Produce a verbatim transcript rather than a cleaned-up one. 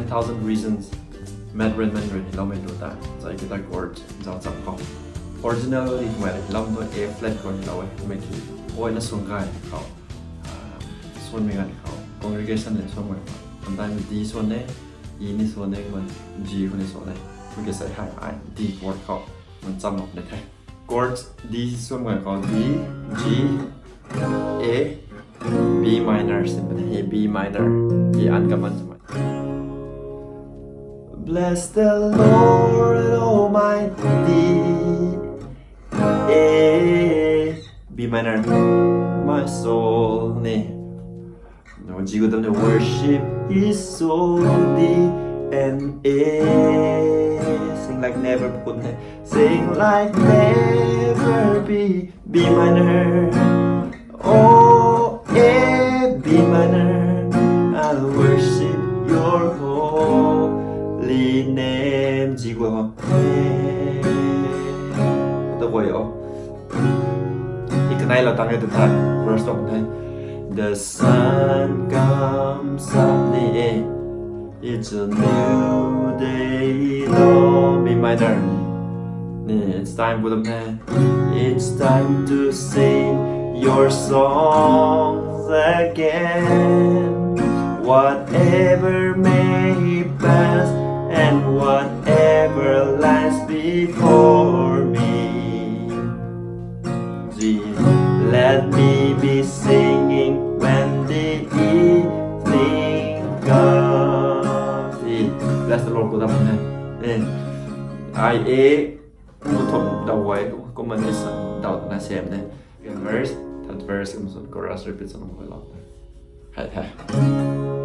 Thousand Reasons, Matt Redman rui hei loumei lu ta, zai guitar chord zau chap khou. Originally twmei rui hei lou tu A flat khou hei lou e, mei ki, oina suang gay khou, ah, suanmei ganv khou, congregation le suanmei khou. Sometimes D suan e, E ni suan e, kumna G khou ni suan e. Mei ki sai hei, ai, D chord khou, man cham mak ne the. Chords D suan mak khou D, G, A, B minor, simple hei B minor. Hei uncommon swmei. Bless the Lord, oh my D, A, B minor, my soul ni. No, G gu tam ni, worship His holy name. Sing like never before. Sing like never be, B minor. Oh, A, B minor. I'll worship your holy name. G gu. Ta guay o. Hei kanei lou tang e tu tha, verse tuang the. The sun comes up ni e. It's a new day dawn. B minor. Ni, it's time for the man. It's time to sing your songs again. Whatever may pass and whatever lies before me. G, let me be singing when the evening comes. E, bless the Lord, gu dam e. E, I, A, gu thum dau guay, kumna ni sa, dau na sem ne. Second verse, third verse, kum sun chorus repeat sa nung guay lou. Hei, hei.